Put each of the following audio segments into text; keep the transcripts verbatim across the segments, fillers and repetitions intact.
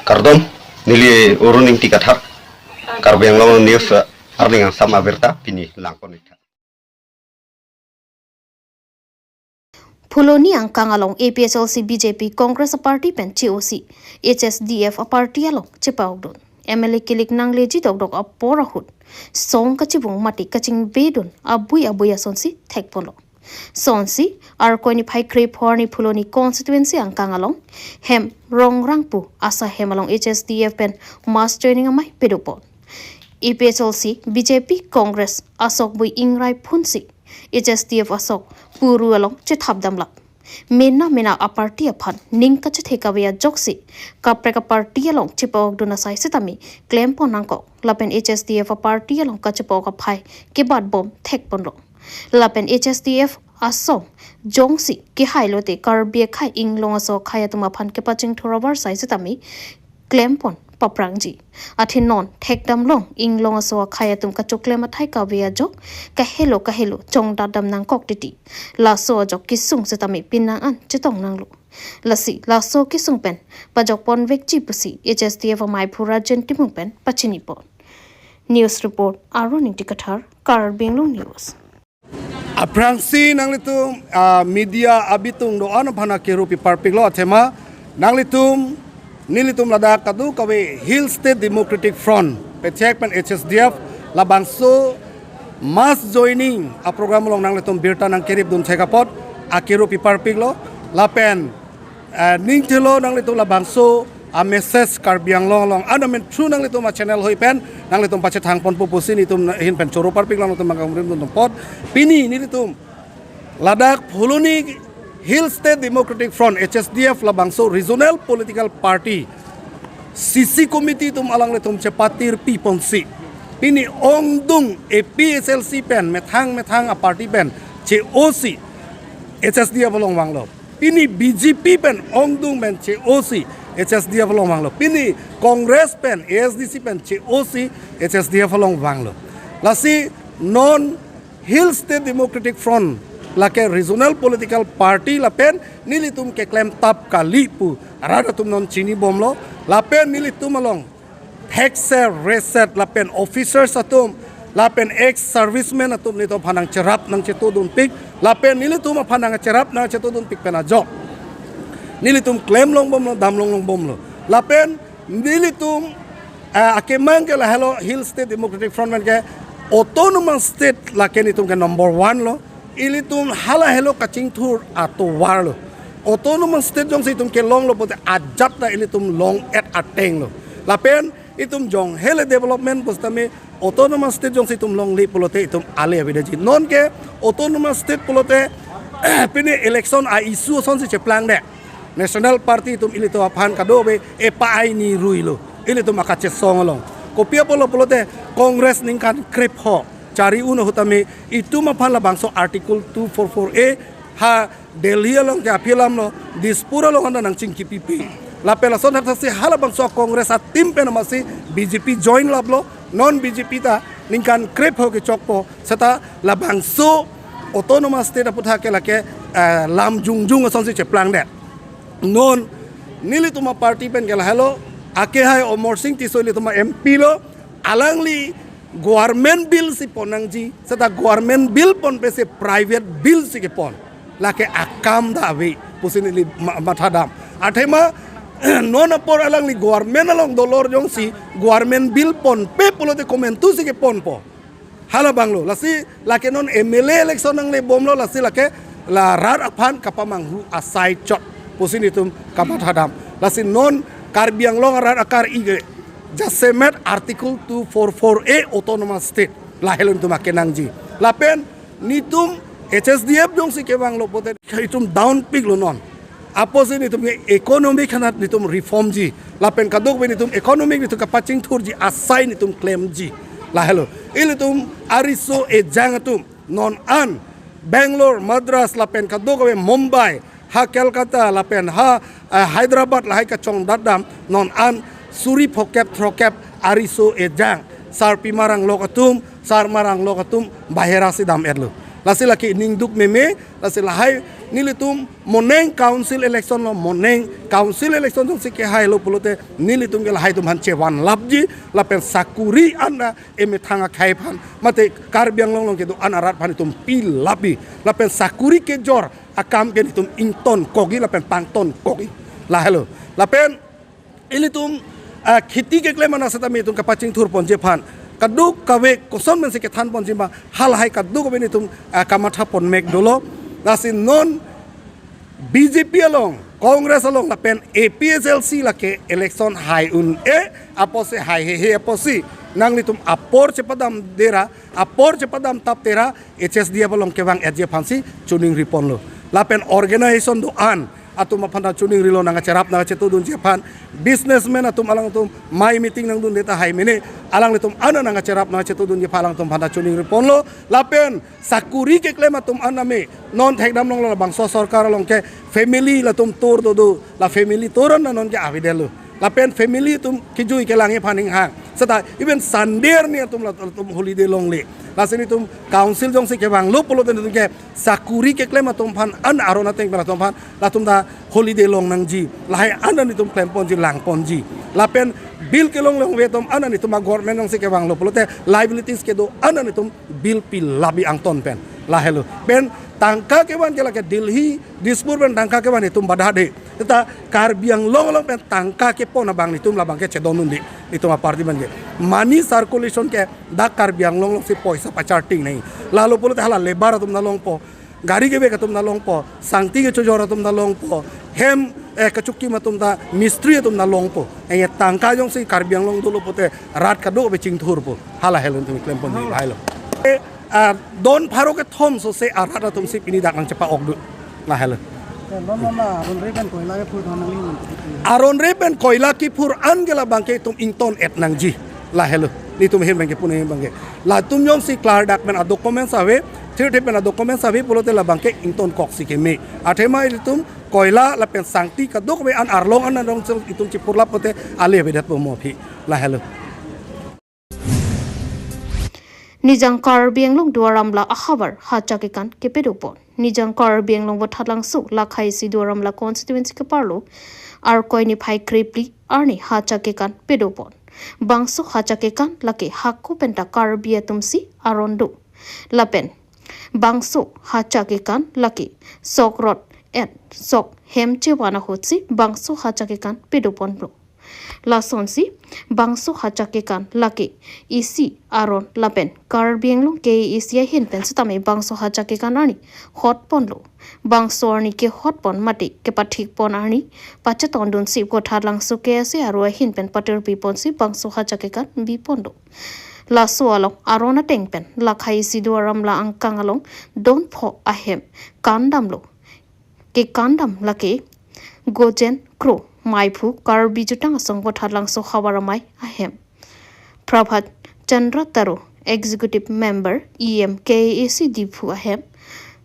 Kardom, neli Arun Ingti Kathar, Karbi Anglong News, eh, arni angsam abirta pini langpon-ik tha. Phuloni angkang along A P H L C, B J P, Congress aparty pen che-osi H S D F aparty along chepa-okdun. M L A kilik nangleji dokdok apor ahut song kachibung mate kachingvedun abui abui asonsi thekponlo. Sonsi Arkoi niphai krepho arni Phuloni constituency angkang along hem Rongrang pu asa hem along H S D F pen mass joining amei pedopon. A P H L C, B J P, Congress asokbui ingrai phunsi H S D F asok puru along chethap damlap. Mena mena aparty aphan ning kachethe kave ajoksi kaprek aparty along chepa-okdun asai setame klempon nangkok. Lapen H S D F aparty along kachepa-ok aphai kebatbom thekponlo. Lapen H S D F asong jongsi kehai lote Karbi akhei inglong aso akhei atum aphan kepachingthur avarsai setame klempon paprangji. Athe non thekdamlong inglong aso akhei atum kachoklem athai kave ajok kahelo kahelo chongdatdam nangkok titi. Laso ajok kesung setame penang an chetong nanglo. Lasi laso kesung pen pajokponvekji pusi H S D F amei Phura Jen Timung pen pachinipon. News report, Arun Ingti Kathar, Karbi Anglong News. Aphrangsi nanglitum, ah, media abitung do-an aphan akero piparpiklo athema nanglitum, nelitum ladak kadokave Hill State Democratic Front, pechek pen H S D F, labangso mass joining aprogram along nanglitum birta nangkeripdun thek apot akero piparpiklo. Lapen, eh, ningthelo nanglitum labangso amessage Karbi Anglong along an amen through nanglitum achannel hoi pen nanglitum pachethangponpo pusi nelitum ahin pen choro parpiklo, nangtum bang kamrim dun apot. Pini nelitum ladak Phuloni Hill State Democratic Front, H S D F, labangso regional political party C C committee atum alanglitum chepatirpiponsi pini ongdung A P H L C pen methang methang aparty pen che-osi H S D F along vanglo. Pini B J P pen ongdung pen che-osi H S D F along vanglo. Pini Congress pen, A S D C pen che-osi H S D F along vanglo. Lasi non Hill State Democratic Front lake regional political party lapen nelitum keklemtap kali pu arat atum non chinibomlo. Lapen nelitum along thekser reser lapen officers atum lapen ex servicemen atum nelitum aphan nangcherap nangchetodunpik, lapen nelitum aphan nangcherap nangchetodunpik pen ajok nelitum klemlongbomlo, damlonglongbomlo. Lapen nelitum, eh, akemang ke lahelo Hill State Democratic Front pen ke autonomous state lake nelitum ke number one lo. Ilitum hala helo kachingthur atovar lo. Autonomous state jongsi itum kelonglo pulote ajat ta ilitum long-et ateng lo. Lapen itum jong hele development pusitame autonomous state jongsi itum longle pulote itum ale avedaji. Non ke autonomous state pulote pini election a-issue asonsi cheplangdet. National party atum ilitum aphan kadokave epa aini ruilo. Ilitum akachesong along. Kopi apotlo pulote Congress ningkan krepho chari-un ahut tame itum aphan labangso Article two four four A ha Delhi along ke aphi alamlo, Dispur along anda nangchingkipipe. Lapen lason thakthaksi halabangso Congress a-team pen amatsi B J P join laplo, non B J P ta ningkan krepho kechokpo, seta labangso autonomous state aputhak ke lake, eh, lam jongjong asonsi cheplangdet. Non nelitum aparty pen ke lahelo, akehai Amarsing Tisso ilitum a-M P lo, alangli government bill si pon nangji, seta government bill ponpe si private bill si kepon. Lake akam ta ave pusi neli ma-, mathadam. Athema non apor alangli government along dolor jongsi government bill ponpe pulote komantusi keponpo. Halabanglo, lasi lake non M L A election nanglebomlo, lasi lake la rat aphan kapamanghu asai chot pusi nelitum kamathadam. Lasi non Karbi Anglong arat akar-i ke jasemet Article two four four A autonomous state lahelo nelitum akenangji. Lapen nelitum H S D F jongsi kevanglo pulote itum down piklo non. Apotsi nelitum ke economic hanat nelitum reformji. Lapen kadokave nelitum economic nelitum kapachingthurji asai nelitum klemji. Lahelo. Ilitum ariso ejang atum non an Bangalore, Madras, lapen kadokave Mumbai, ha Kolkata, lapen ha, eh, Hyderabad lahai kachongdatdam non an suri phokep throkep ariso ejang. Sarpimar anglok atum, sarmar anglok atum bahera si dam-etlo. Lasi lake ningduk meme, lasi lahai nelitum moning council election lo, moning council election jongsi kehailo pulote nelitum ke lahai atum aphan chevanlapji, lapen sakuri an emethang akhei aphan, mate Karbi Anglong along kedo-an arat aphan itum pilapji, lapen sakuri kejor akam ke itum ingtonkokji lapen pangtonkokji. Lahelo. Lapen ilitum, ah, kheti keklem ana setame itum kapachingthurponji aphan, kadokave koson pensi kethanponji ma, halahai kadokave itum, ah, kamathapon mek dolo. Lasi non B J P along, Congress along lapen A P H L C lake election hai un-e apotsi, haihehe apotsi, nanglitum apor chepadamde ra, apor chepadamtapte ra, H S D F along kevang-etji aphansi choningriponlo. Lapen organization do-an atum aphan ta choningrilo, nangkacherap nangkachetongdunji aphan. Businessman atum, alangtum mei meeting nangdunde tahai mene, alanglitum an nangkacherap nangkachetongdunji aphan alangtum aphan ta choningriponlo. Lapen sakuri keklem atum an ame, non thekdam longlo, labangso sorkar along ke family latum tur dodo, la family tur an non ke avedetlo. Lapen family atum kejui kelangji aphan inghang. Seta even Sunday arni atum la, latum holiday longle. Lasi nelitum council jongsi kevanglo pulote nelitum ke sakuri keklem atum aphan, an aron ateng pen atum aphan, latum ta holiday long nangji. Lahai an nelitum klemponji, langponji. Lapen bill kelong longve atum an nelitum a-government jongsi kevanglo pulote liabilities kedo-an nelitum bill pilapji angton pen. Lahelo. Pen tangka kevan ke lake Delhi, Dispur pen tangka kevan itum badhade. Seta Karbi Anglong along pen tangka kepon abang nelitum labang ke chedondunde, nelitum a-party abang ke. Money circulation ke dak Karbi Anglong alongsi poisa pacharting nai. Lahelo pulote hala labour atum ta longpo, gari kevek atum ta longpo, sangti kechojor atum ta longpo, hem, eh, kachukchim atum ta, mistri atum ta longpo. Enge tangka jongsi Karbi Anglong dolo pulote rat kadokave chingthurpo. Halahelo itum klemponji, lahelo. Eh, ah, don pharo kethom sose arat atumsi pini dak nangchepa-okdun. Lahelo. Eh, lo mama, aron re pen koila kephur an nangli. Aron re pen koila kephur an ke labang ke itum ington-et nangji. Lahelo. Nelitum ahin abang ke, pune abang ke. Latum jongsi klardak pen a-documents ave, thirthe pen a-documents ave pulote labang ke ingtonkoksi keme. Athema itum koila lapen sangti kadokave an arlong an arlong itum chephurlap pulote ale avedetpo mo aphi. Lahelo. Nijang Karbi Anglong Duar Amla ahavar hacha kekan kepadopon. Nijang Karbi Anglong Vothatlangso Lakha isi Duar Amla constituency ke-arlo Arkoi niphai krephli arni hacha kekan padopon. Bangso hacha kekan lake hako penta Karbi atumsi aron do. Lapen bangso hacha kekan lake sok rot et sok hem chevan ahutsi bangso hacha kekan padoponlo. Lasonsi bangso hacha kekan lake isi aron lapen Karbi Anglong K A A C ahin pen sitame bangso hacha kekan arni hotponlo. Bangso arni kehotpon mate kepathikpon arni pachetongdunsi Vothatlangso K S A aro ahin pen patirpiponsi bangso hacha kekan biponlo. Laso along aron ateng pen Lakha isi Duar Amla angkang along don pho ahem kandamlo. Kekandam lake Gojen Kro, maiphu Karbi Jutang Asong Vothatlangso havar amei ahem. Prabhat Chandra Taro, Executive Member, E M K A A C Diphu ahem.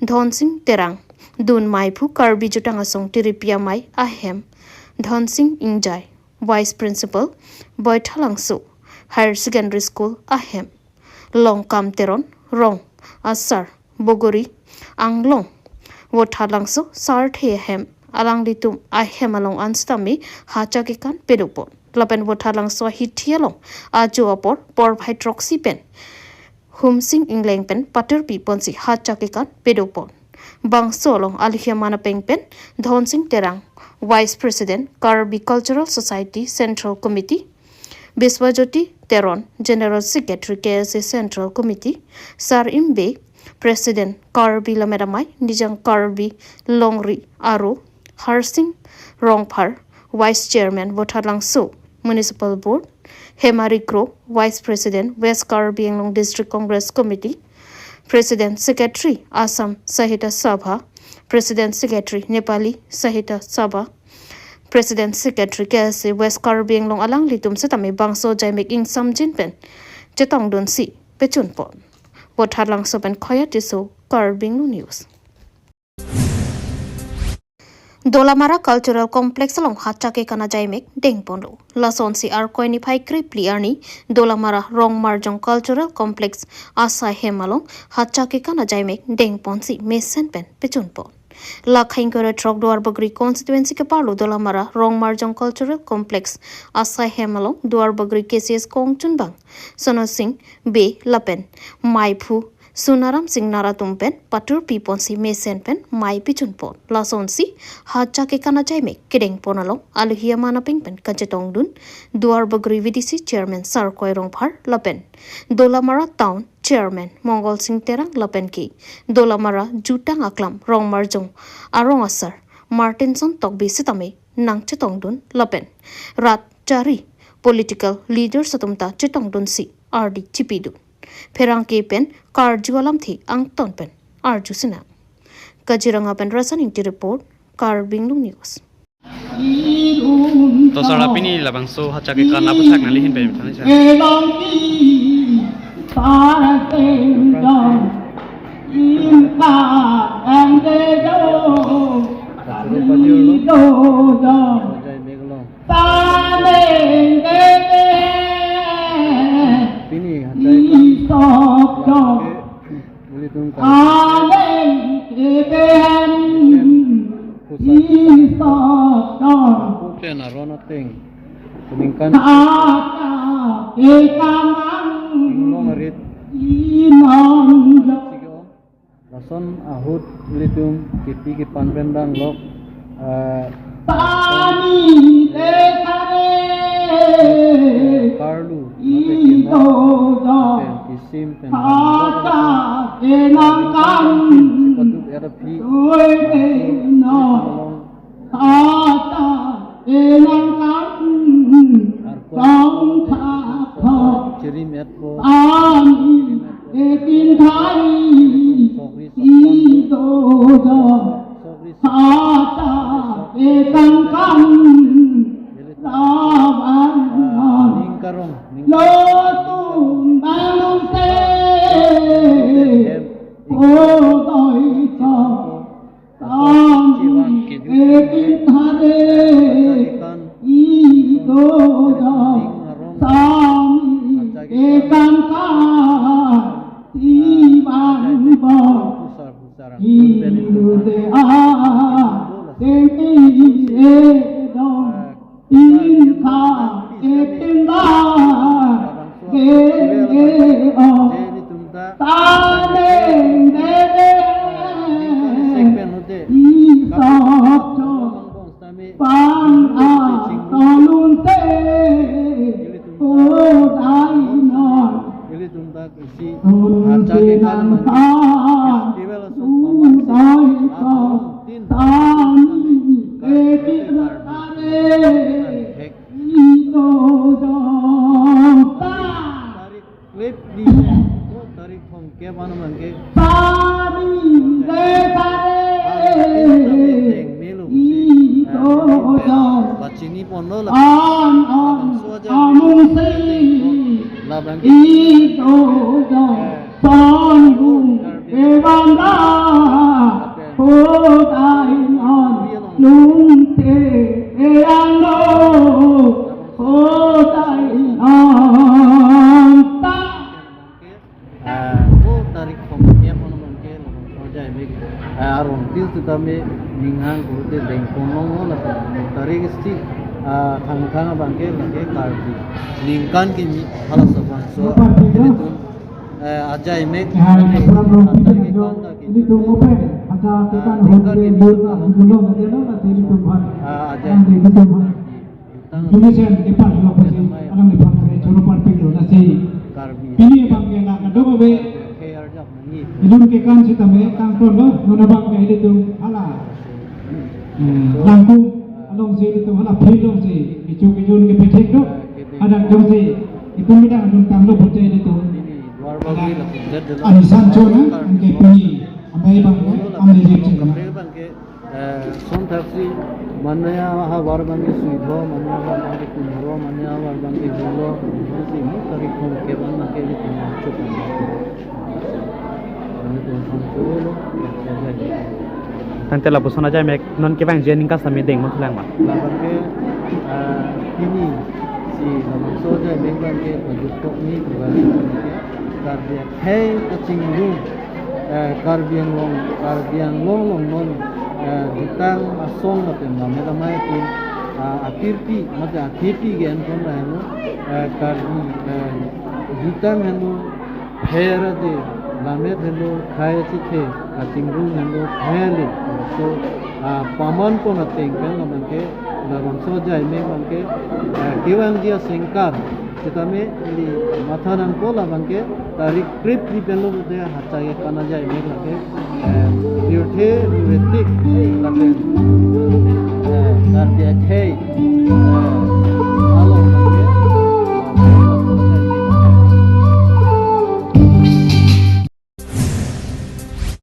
Dhonsing Terang, dun maiphu Karbi Jutang Asong tiripi amei ahem. Dhonsing Ingjai, Vice Principal, Vothatlangso Higher Secondary School ahem. Longkam Teron, rong asar Bogori Anglong Vothatlangso sarthe ahem. Alanglitum ahem along an sitame hacha kekan padopon. Lapen Vothatlangso ahithi along ajo apor porphai throksi pen Humsing Ingleng pen patirpiponsi hacha kekan padopon. Bangso along alihya manapeng pen Dhonsing Terang, Vice President, Karbi Cultural Society Central Committee, Biswajyoti Teron, General Secretary K S A Central Committee, Sar Imbe, President Karbi Lammet Amei, Nijang Karbi Longri Aro, Harsing Rongphar, Vice Chairman Vothatlangso Municipal Board, Hemari Kro, Vice President West Karbi Anglong District Congress Committee, President Secretary Assam Sahitya Sabha, President Secretary Nepali Sahitya Sabha, President Secretary K S A West Karbi Anglong alanglitum sitame bangso jaimek ingsamjin pen chetongdunsi pechunpon. Vothatlangso pen Khoya Tisso, Karbi Anglong News. Dolamara Cultural Complex along Hachake Kanajaimek dengponlo. Lasonsi Arkoi niphai krephli arni Dolamara Rongmarjong Cultural Complex asai hem along Hachake Kanajaimek dengponsi mesen pen pechunpon. Lakhang kore throk Duarbagori constituency keparlo Dolamara Rongmarjong Cultural Complex asai hem along Duarbagori K C S kongchunbang Sono Sing Bey lapen maiphu Sunaram Sing Nair atum pen patur piponsi mesen pen mei pechunpon. Lasonsi Hachake Kanajaimek kedengpon along alohi aman apeng pen kachetongdun Duarbagori V D C Chairman Sarkoi Rongphar lapen Dolamara Town Chairman Mongol Sing Terang lapen ke Dolamara Jutang Aklam Rongmarjong arong asar Martinson Tokbi sitame nangchetongdun lapen rat chari political leaders atum ta chetongdunsi ardi chipidun. Pherangke pen karju alamthe angton pen arju sinang. Kaziranga pen Rasan Ingti report, Karbi Anglong News. To sar la pini labangso Hachake Kan aputhak nanglihin pen thanisa. Kachoro pajirlo. Hachake Kan pini Hachake Kan ilitum kan pusat pen aron ateng peningkan inglong arit lason ahut ilitum kepi kepan pen danglok, eh, karlu mate keno mate kisim pen danglok, mate kisim pen paduk era phi along Arkoi chirim etpo, chirim etpo. Sokri sokri sokri sokri. Ah, ning karong, ning karong. Hem, ning karong. Kami ekin thare ido do sami ekan ka iban bo ido de a sengki edo. Inka ekinda denge o taneng denge isok chok pang a kalun te kodai non. Ilitum dak isi Hachake Kan festival ason pawan si atum tin Karbi Karbi Karbi Hek tarik klip di tarik thomkep ano bangke pachini ponlo labangso aja labangke Son bung evan da kodai non lungte eyang lo kodai non ta. Ah, ko tarik thomkep ano bangke labangso ajaimek, ah, arong til sitame ninghang pulote dengpon longlo lapen tarik isi, ah, thangthang abangke lake Karbi ningkan kimi halaso bangso ilitum eh, ajaimek. Hari ini program kita juga ini tuh open. Ada kita hotel dulu lah, belum ada lah, nanti ini tuh, Pak. Ah, ajaimek. Nanti ini tuh, Pak. Tang Indonesia yang depan juga pasti akan dipakai curu parping dulu nasi. Karbi. Ini bang yang nak dong be. K R jap nani. Idun ke kan sitame tangton lo, nona bang ke ini tuh hala. Hmm, langkung alongsi ilitum hala phil alongsi kecho kejun kepethek do. Hadak jongsi itum bidang adun tanglo pute ilitum. Ani sancho na, anke pini amei bang ke, amei jik ching na. Eh, son thaksi manya havar bang ke suidho, manya havar bang ke kumro, manya havar bang ke hulo, si mu tarik thomkep an ke ilitum chok. Kami tumpang cholo, ya, ya, ya. Tangte lapuson ajaimek non kevangji aningkan sitame dengpon thulang ma? Labang ke, ah, pini si labangso ajaimek abang ke pajut tokji, program ke Karbi akhei kachingrum, eh, Karbi Anglong, Karbi Anglong along non, eh, jutang asong mate lammet amei atum, ah, akirpi mate athepi ke-enpon ra henlo, eh, Karbi, eh, jutang henlo, pher aje, lammet henlo, khei achikhe, kachingrum henlo, phele, so, ah, pamanpon ateng pen labang ke, labangso ajaimek abang ke, ah, kevangji asengkar sitame ili matha nangpo. Labang ke tarik krepli penlo pulote hachai kekan ajaimek lake, eh, pirthe ruetik lapen, eh, Karbi akhei, eh,